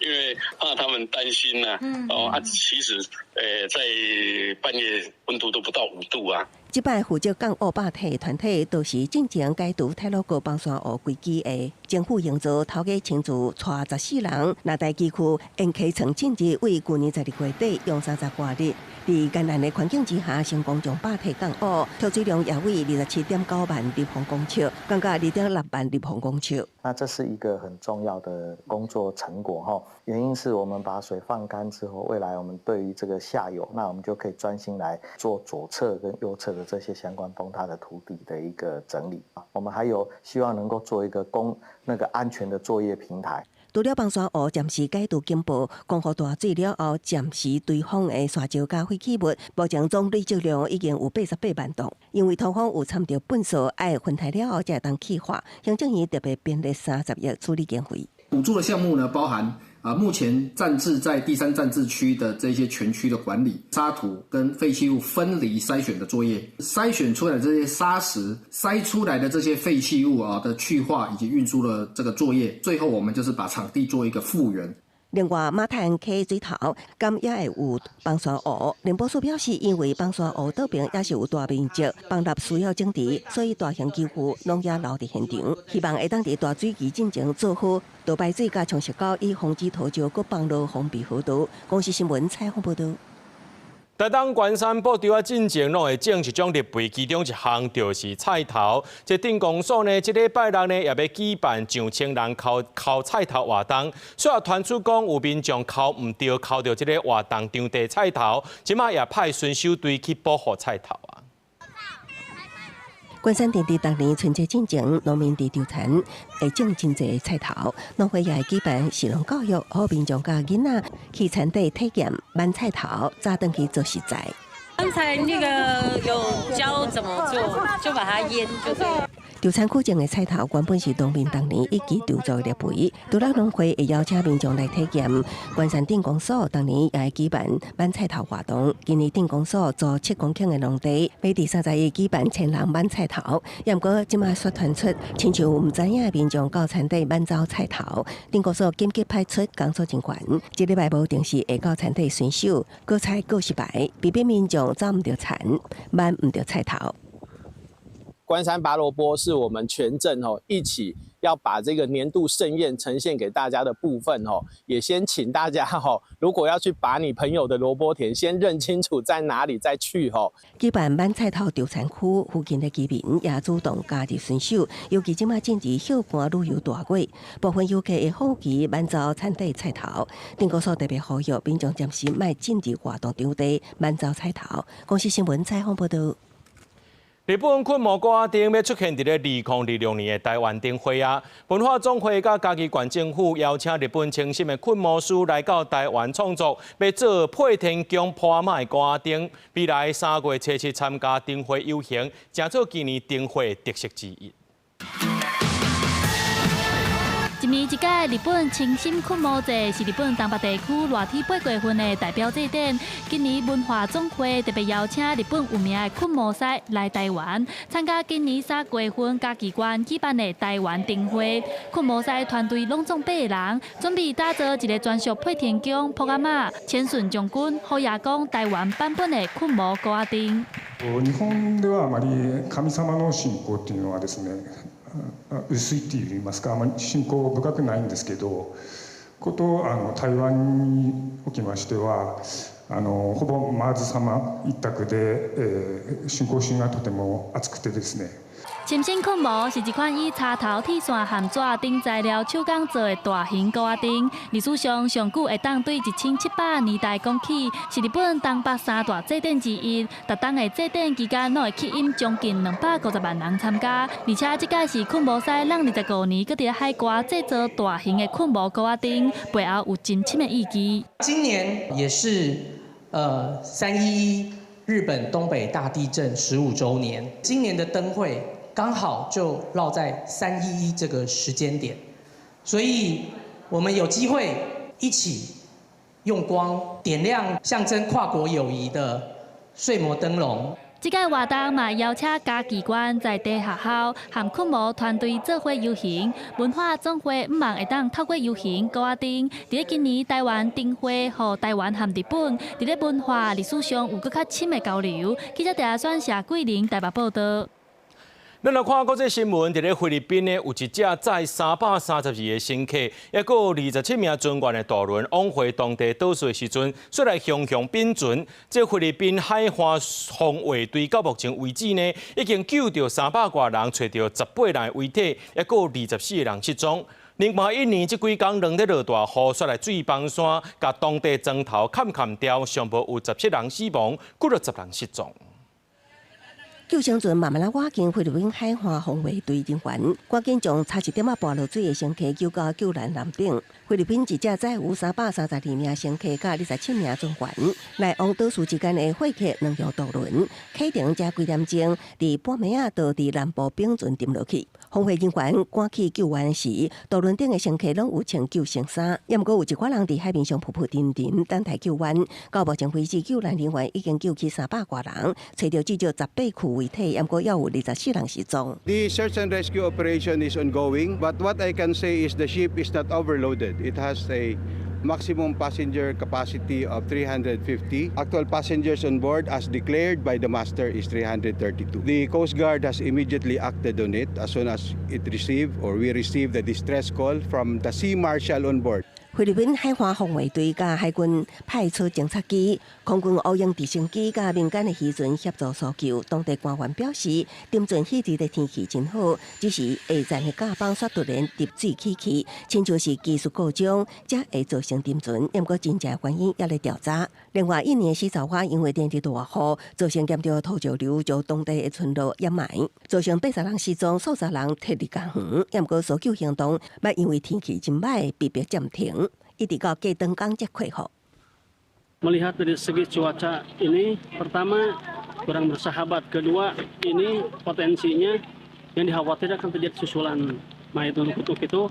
因為怕他們擔心啊。哦啊，其實，在半夜溫度都不到5度啊。這擺負責降雨壩體的團體，都是進前解除太魯閣崩山湖危機的政府營造頭家親自帶14人，若大崎區沿溪層進入為舊年12月底用30外日，佇艱難的環境之下，成功將壩體降雨，抽水量也為27.9萬立方公尺，降到2.6萬立方公尺。那這是一個很重要的工作成果哈，原因是我們把水放乾之後，未來我們對於這個下游，那我們就可以專心來做左側跟右側的這些相關崩塌的土地的一個整理啊。我們還有希望能夠做一個工那個安全的作業平台。除了崩山湖暫時解除警報，江湖大水了後暫時堆放的沙石佮廢棄物，目前總累積量已經有88萬噸。因為土方有摻著糞埽，愛分開了後才會當氣化。行政院特別編列30億處理經費。補助的項目呢，包含啊，目前暫置在第三暫置區的這些全區的管理、沙土跟廢棄物分離篩選的作業，篩選出來的這些沙石，篩出來的這些廢棄物啊的去化以及運輸的這個作業，最後我們就是把場地做一個復原。另外，馬太溪水頭敢也會有崩山湖。林寶樹表示，因為崩山湖倒邊也是有大面積崩塌需要整治，所以大型機具攏也留佇現場，希望會當佇大水期進前做好導排水佮沖石溝，以防止土石閣崩落封閉河道。公視新聞採訪報導。台東關山布袋仔進前攏會種一種綠肥，其中一項就是菜頭。這鎮公所呢，這禮拜六呢，也欲舉辦上千人剾剾菜頭活動。雖然傳出講有民眾剾毋著，剾著這個活動場地菜頭，這馬也派巡守隊去保護菜頭啊。關山鎮佇逐年春節進前，農民佇稻田會種真濟菜頭，農會也會舉辦食農教育，予民眾佮囡仔去田地體驗挽菜頭，早轉去做食材。剛才那個有教怎麼做，就把它醃就對。稻田區種的菜頭原本是農民逐年一起製作的綠肥，除了農會會邀請民眾來體驗，關山鎮公所逐年也會舉辦挽菜頭活動。今年鎮公所租7公頃的農地，欲佇30日舉辦千人挽菜頭。也毋過這馬煞傳出，親像毋知影的民眾到田地挽走菜頭，鎮公所緊急派出工作人員，這禮拜無定時會到田地巡守，割菜告示牌，避免民眾走毋著田，挽毋著菜頭。關山拔蘿蔔是我們全鎮哦一起要把這個年度盛宴呈現給大家的部分哦，也先請大家哈，如果要去拔你朋友的蘿蔔田，先認清楚在哪裡再去吼。舉辦挽菜頭稻田區附近的居民也主動加入巡守，尤其這馬進入休閒旅遊大月，部分遊客會好奇挽走田地菜頭，鎮公所特別呼籲民眾暫時莫進入活動場地挽走菜頭。公視新聞採訪報導。日本驅魔鼓仔燈欲出現佇咧2026年的台灣燈會啊！文化總會佮嘉義縣政府邀請日本清心的驅魔師來到台灣創作，欲做配天宮鋪仔媽的鼓仔燈，未來3月7日參加燈會遊行，成做今年燈會特色之一。一年一屆日本清心驅魔祭是日本東北地區熱天8月份的代表祭典。今年文化總會特別邀請日本有名的驅魔師來台灣參加今年3月份嘉義縣舉辦的台灣燈會。驅魔師團隊攏總八個人，準備打造一个專屬配天宮卜仔媽、千順將軍、虎爺公台灣版本的驅魔鼓仔燈。日本ではあまり神様の信仰っていうのはですね、薄いって言いますか、あまり信仰深くないんですけど、こと台湾におきましては、ほぼ媽祖様一択で、信仰心がとても厚くてですね。清心驅魔是一款以插頭、鐵線和紙等材料手工做的大型鼓仔燈，歷史上上久會當對1700年代講起，是日本東北三大祭典之一。逐冬的祭典期間，攏會吸引將近250萬人參加。而且這屆是驅魔師攏25年，閣佇海外製造大型的驅魔鼓仔燈，背後有真深的意義。今年也是3·11日本東北大地震15週年，今年的燈會剛好就落在3·11這個時間點，所以我們有機會一起用光點亮象徵跨國友誼的睡魔燈籠。這個活動嘛邀請嘉義縣在地學校和驅魔團隊做伙遊行，文化總會向望會當透過遊行鼓仔燈，佇咧今年台灣燈會，予台灣和日本佇咧文化歷史上有閣較深的交流。記者鄭選社桂林台北報道。咱來看國際新聞，佇咧菲律賓呢，有一隻載332個乘客，抑閣有27名船員的渡輪往回當地島嶼的時陣，煞來雄雄稟船。這菲律賓海岸防衛隊到目前為止呢，已經救著300外人，揣著18人的遺體，抑閣有24個人失蹤。另外印尼這幾工攏咧落大雨，煞來水崩山，共當地磚頭崁崁掉，上無有17人死亡，幾若十人失蹤。救生船慢慢仔倚近菲律賓海岸防衛隊人員，趕緊將差一點仔跋落水的乘客救到救難艦頂。菲律賓一隻載有332名乘客佮27名船員，來往島嶼之間的貨客兩用渡輪，啟程才幾點鐘，佇半暝仔就佇南部稟船沉落去。防衛人員趕去救援時，渡輪頂的乘客攏有穿救生衫，猶毋過有一寡人佇海面上浮浮沉沉，等待救援。到目前為止，救難人員已經救起300外人，揣著至少18具遺體，猶毋過猶有24人失蹤。 The search and rescue operation is ongoing, but what I can say is the ship is not overloaded. It has a maximum passenger capacity of 350. Actual passengers on board, as declared by the master, is 332. The Coast Guard has immediately acted on it as soon as it received or we received the distress call from the sea marshal on board. 菲律賓海岸防衛隊佮海軍派出偵察機、空軍烏鷹直升機佮民間的漁船協助搜救。當地官員表示，沉船彼日的天氣真好，只是下層的甲板煞突然入水起去，親像是技術故障，才會造成沉船。毋過真正原因猶咧調查。另外，印尼的西爪哇因為連日大雨，造成嚴重土石流，將當地的村落掩埋，造成80人失蹤，數十人撤離家園。毋過搜救行動，嘛因為天氣真䆀，被迫暫停。一直到過長工才恢復。 Melihat dari segi cuaca ini, pertama kurang bersahabat, kedua ini potensinya yang dikhawatirkan akan terjadi susulan. Nah itu untuk itu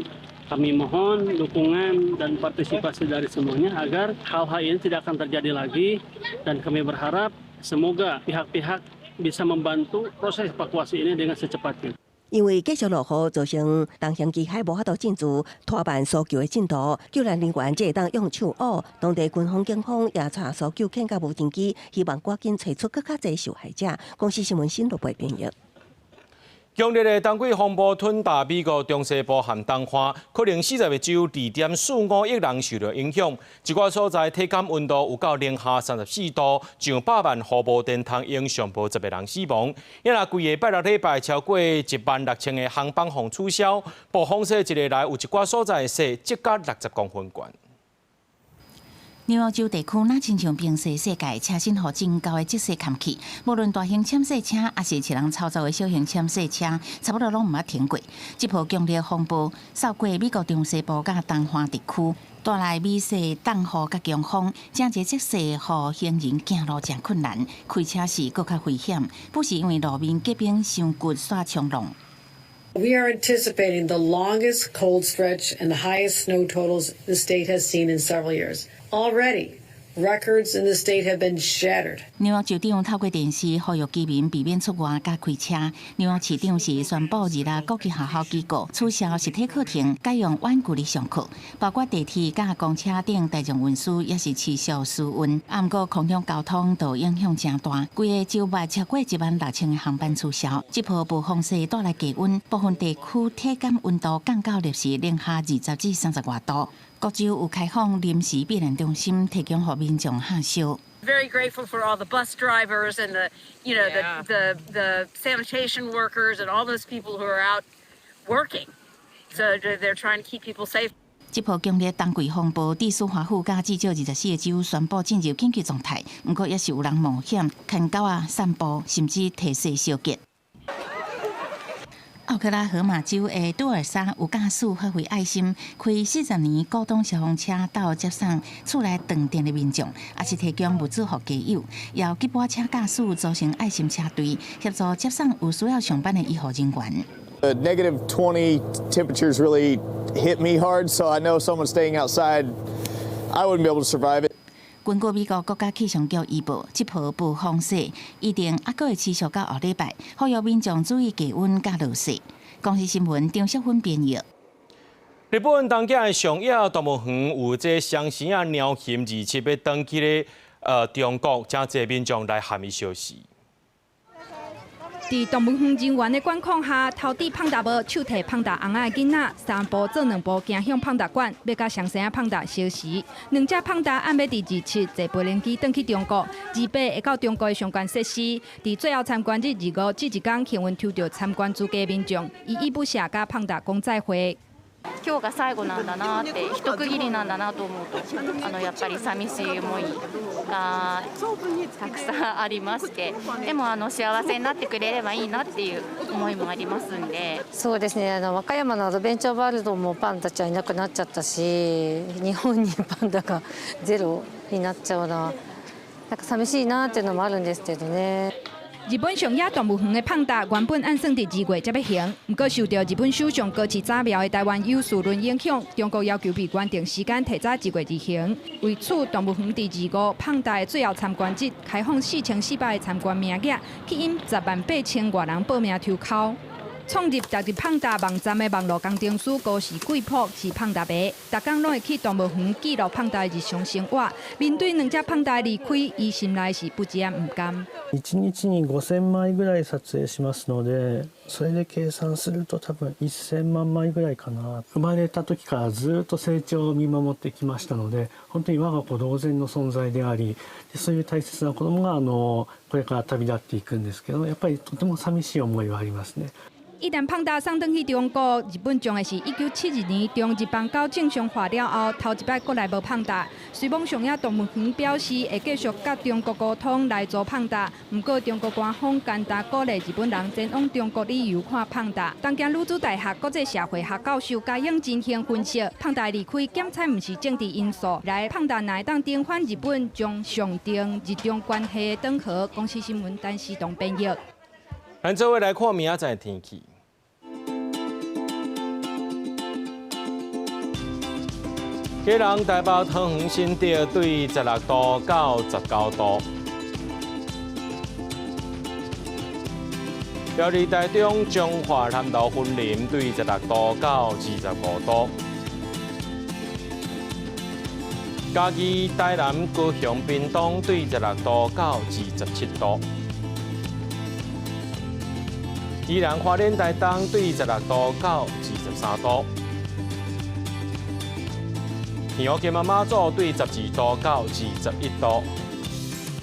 kami mohon dukungan dan partisipasi dari semuanya agar hal-hal ini tidak akan terjadi lagi dan kami berharap semoga pihak-pihak bisa membantu proses evakuasi ini dengan secepatnya. 因為繼續落雨，造成重型機械無法度進駐，拖慢搜救的進度。救難人員才會當用手挖，當地軍方、警方也帶搜救犬佮無人機，希望趕緊揣出閣較濟受害者。公視新聞新羅播編譯。強烈的冬季風暴吞打美國中西部和東岸，可能40個州2.45億人受著影響。一寡所在體感溫度有到零下34度，上百萬戶無電通用，上無10個人死亡。因為規個拜六禮拜超過16,000個航班予取消，暴風雪一下來，有一寡所在雪積到60公分懸。紐約州地區若親像冰雪世界，車身予真厚的積雪崁去，無論大型潛水車，抑是一人操作的小型潛水車，差不多攏毋捌停過。這波強烈風暴掃過美國中西部佮東岸地區，帶來雨勢、凍雨佮強風，誠濟積雪予行人行路誠困難，開車時閣較危險。不是因為路面結冰傷骨煞衝浪。 We are anticipating the longest cold stretch and the highest snow totals the state has seen in several years. Already, records in the state have been shattered. 紐約州長透過電視呼籲居民避免出外佮開車。紐約市長是宣布26國際學校機構取消實體課程，改用遠距離上課，包括地鐵佮公車等大眾運輸也是持續試運。啊，毋過空中交通就影響誠大，規個州內超過16,000個航班取消。這波暴風雪帶來低溫，部分地區體感溫度降到攝氏零下20至30外度。各州有開放臨時避難中心，提供予民眾下宿。 Very grateful for all the bus drivers and the, you know, the sanitation workers and all those people who are out working. So they're trying to keep people safe. 這波強烈冬季風暴，致使華府佮至少24個州宣布進入緊急狀態。毋過，也是有人冒險牽狗仔散步，甚至提雪相結。奧克拉荷馬州的杜爾沙有駕駛發揮愛心，開40年古董消防車到接送厝內斷電的民眾，也是提供物資予街友。由吉普車駕駛組成愛心車隊，協助接送有需要上班的醫護人員。 The negative 20 temperatures really hit me hard, so I know someone staying outside, I wouldn't be able to survive it. 根據美國國家氣象局預報，這波暴風雪一定猶閣會持續到後禮拜，呼籲民眾注意低溫佮落雪。公視新聞張淑芬編譯。日本東京的上野動物園有這雙生仔貓熊27欲轉去咧，中國，誠濟民眾來和伊相辭。佇動物園人員的管控下，頭戴胖達帽、手提胖達尪仔的囡仔，三步做兩步行向胖達館，欲佮雙生仔胖達相辭。兩隻胖達按欲佇27坐飛行機轉去中國，28會到中國的相關設施。佇最後參觀日25這一工，幸運抽著參觀資格民眾，依依不捨佮胖達講再會。今日が最後なんだなって、一區切りなんだなと思うと、やっぱり寂しい思いがたくさんありまして、でも幸せになってくれればいいなっていう思いもありますんで。そうですね。和歌山のアドベンチャーワールドもパンダちゃんいなくなっちゃったし、日本にパンダがゼロになっちゃうのはなんか寂しいなっていうのもあるんですけどね。日本上野動物園的胖達原本按算佇2月才欲行，毋過受著日本首相高市早苗的台灣有事論影響，中國要求比原定時間提早1月而行。為此，動物園佇25胖達的最後參觀日開放4400个參觀名額，吸引10萬8千外人報名抽鬮。創立十日胖達網站的網路工程師高士貴朴是胖達迷，逐工攏會去動物園記錄胖達的日常生活。面對兩隻胖達的離開，伊心內是不止毋甘。一日に5000枚ぐらい撮影しますので、それで計算すると多分1000万枚ぐらいかな。生まれた時からずっと成長を見守ってきましたので、本当に我が子同然の存在であり、そういう大切な子供がこれから旅立っていくんですけど、やっぱりとても寂しい思いはありますね。一旦胖達送轉去中國，日本將會是1972年中日邦交正常化了後，頭一擺國內無胖達。雖罔上野動物園表示會繼續佮中國溝通來租胖達，毋過中國官方堅持鼓勵日本人前往中國旅遊看胖達。東京女子大學國際社會學教授嘉英進行分析，胖達離開檢採毋是政治因素，來胖達若會當重返日本，將象徵日中關係的轉和。公視新聞陳思東編譯。咱做伙來看明仔載天氣。基隆、台北、桃園、新竹對16度到19度；苗栗、台中、彰化、南投、雲林對16度到25度；嘉義、台南、高雄、屏東對16度到27度；宜蘭、花蓮、台東對16度到23度。澎湖金門馬祖對12度到21度。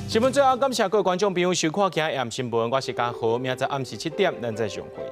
新聞最後感謝各位觀眾朋友收看今日暗新聞，我是嘉豪，明仔載暗時7點，咱再相會。